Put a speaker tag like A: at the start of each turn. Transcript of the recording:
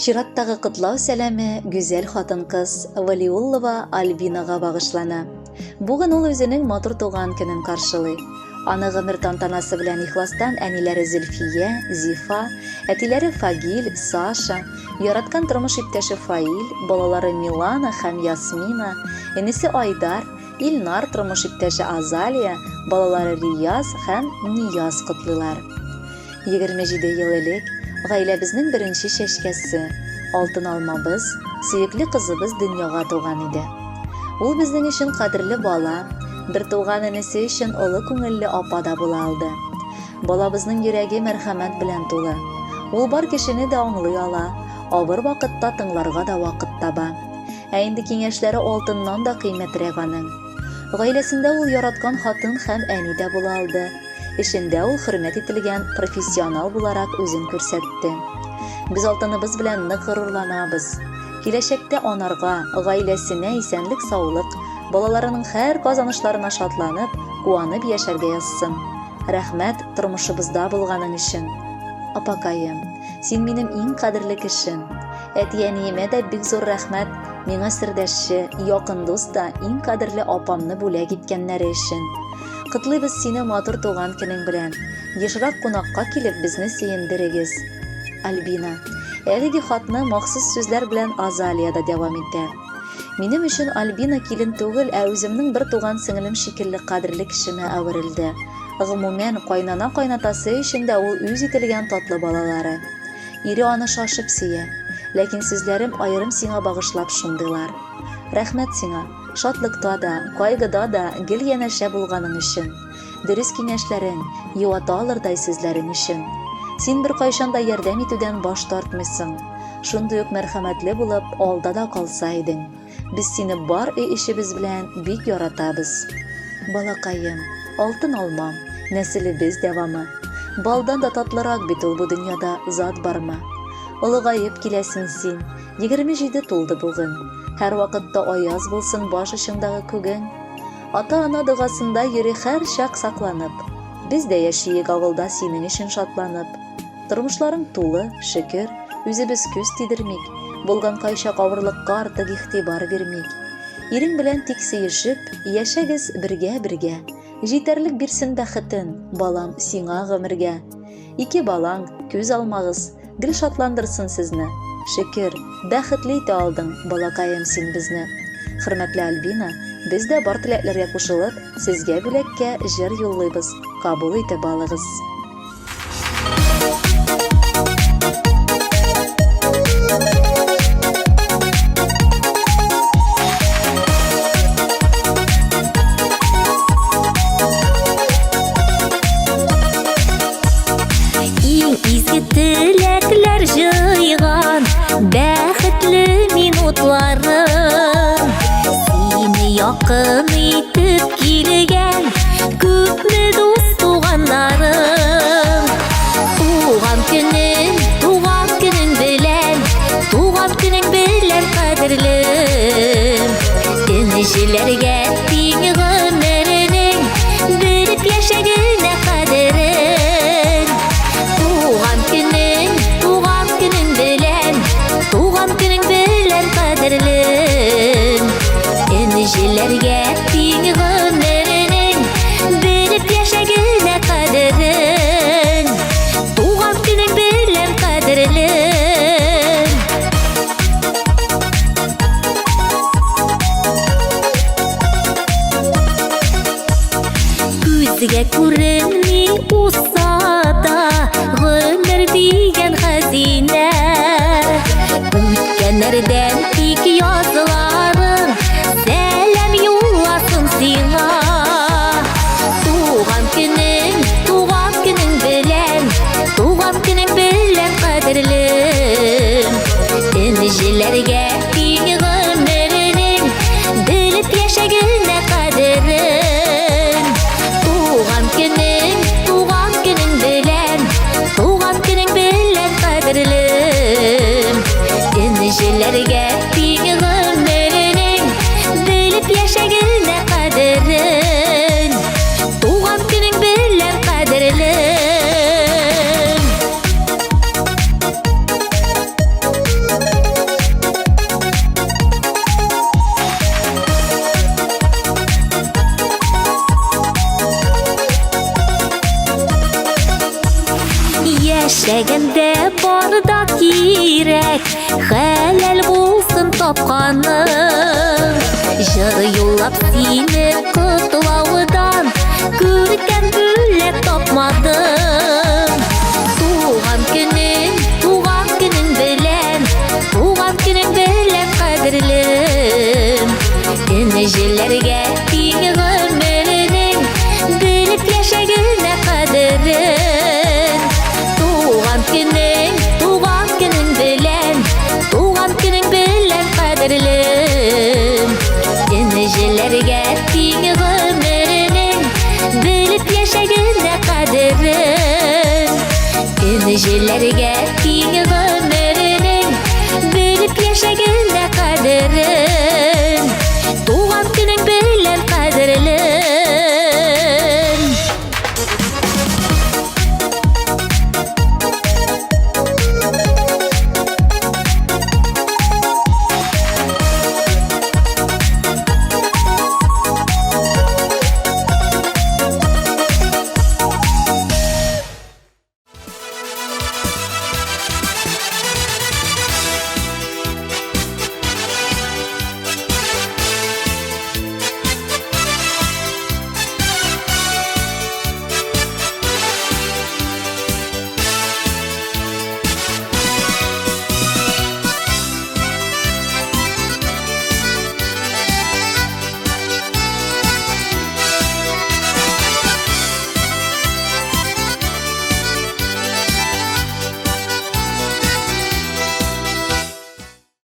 A: Чираттагы котлау сәламе гүзәл хатын-кыз Валиуллова Альбинага багышлана. Бүген ул үзенең матур туган көнен каршылый. Аны гомер тантанасы белән ихластан әниләре Зөлфия, Зифа, әтиләре Фагил, Саша, яраткан тормыш иптәше Фаил, балалары Милана һәм Ясмина, энесе Айдар, Илнар, тормыш иптәше Азалия, балалары Рияз һәм Нияз котлыйлар. 27 ел элек гаиләбезнең беренче чәчкәсе, алтын алмабыз, сөекле кызыбыз дөньяга туган иде. Ул безнең өчен кадерле бала, бертуган энесе өчен олы күңелле апа да була алды. Балабызның йөрәге мәрхәмәт белән тулы. Ул бар кешене дә аңлый ала, авыр вакытта тыңларга да вакыт таба. Ә инде киңәшләре алтыннан да кыйммәтрәк аның. Гаиләсендә ул яраткан хатын һәм әни дә була алды. Эшендә ул хөрмәт ителгән профессионал буларак үзен күрсәтте. Без алтыныбыз белән нык горурланабыз. Киләчәктә анарга, гаиләсенә исәнлек-саулык, балаларының һәр казанышларына шатланып, куанып яшәргә язсын. Рәхмәт, тормышыбызда булганың өчен. Апакаем, син минем иң кадерле кешем. Әти-әниемә дә бик зур рәхмәт, миңа сердәшче, якын дус та, иң кадерле апамны бүләк иткәннәре өчен. Котлыйбыз сине матур туган көнең белән. Ешрак кунакка килеп, безне сөендерегез. Альбина. Әлеге хатны махсус сүзләр белән Азалия да дәвам итә. Минем өчен Альбина килен түгел, ә үземнең бер туган сеңелем шикелле кадерле кешемә әверелде. Гомумән, кайнана-кайнатасы өчен дә ул үз ителгән татлы балалары. Ире аны шашып сөя. Ләкин сүзләрем аерым сиңа багышлап шундыйлар. Рәхмәт сиңа, шатлыкта да, кайгыда да гел янәшә булганың өчен. Дөрес киңәшләрең, юата алырдай сүзләрең өчен. Син беркайчан да ярдәм итүдән баш тартмыйсың. Шундый ук мәрхәмәтле булып, алда да калса идең. Без сине бар өй эчебез белән бик яратабыз. Балакаем, алтын алмам, нәселебез дәвамы. Балдан да татлырак бит ул бу дөньяда зат бармы? Олыгаеп киләсең син, 27 тулды бүген. Һәрвакытта аяз булсын баш очыңдагы күгең. Ата-ана догасында йөри һәрчак сакланып. Без дә яшиек авылда синең өчен шатланып. Тормышларың тулы, шөкер, үзебез күз тидермик, булган кайчак авырлыкка артык игътибар бирмик. Ирең белән тик сөешеп, яшәгез бергә-бергә. Җитәрлек бирсен бәхетен, балам, сиңа гомергә. Ике балаң, күз алмагыз, гел шатландырсын сезне. Шөкер, бәхетле итә алдың, балакаем, син безне. Хөрмәтле Альбина, без дә бар теләкләргә кушылып, сезгә бүләккә җыр юллыйбыз, кабул итеп алыгыз.
B: Иң изге теләкләр җыйган бәхетле минутларым Сине якын итеп килгән күпме дус туганнарым Туган көнең, туган көнең белән, туган көнең белән кадерлем. Энҗеләргә тиң гомеренең белеп яшәгенә кадерен. Туган көнең, туган көнең белән, туган көнең белән кадерлем. Энҗеләргә Яшәгәндә бар да кирәк, хәләл булсын тапканың. Җыр юллап сине котлаудан күркәм бүләк тапмадым. Туган көнең, туган көнең белән, туган көнең белән кадерлем. Энҗеләргә тиң гомеренең белеп яшәгенә кадерен. Туган көнең, туган көнең белән, туган көнең белән кадерлем. Энҗеләргә тиң гомеренең белеп яшәгенә кадерен. Энҗеләргә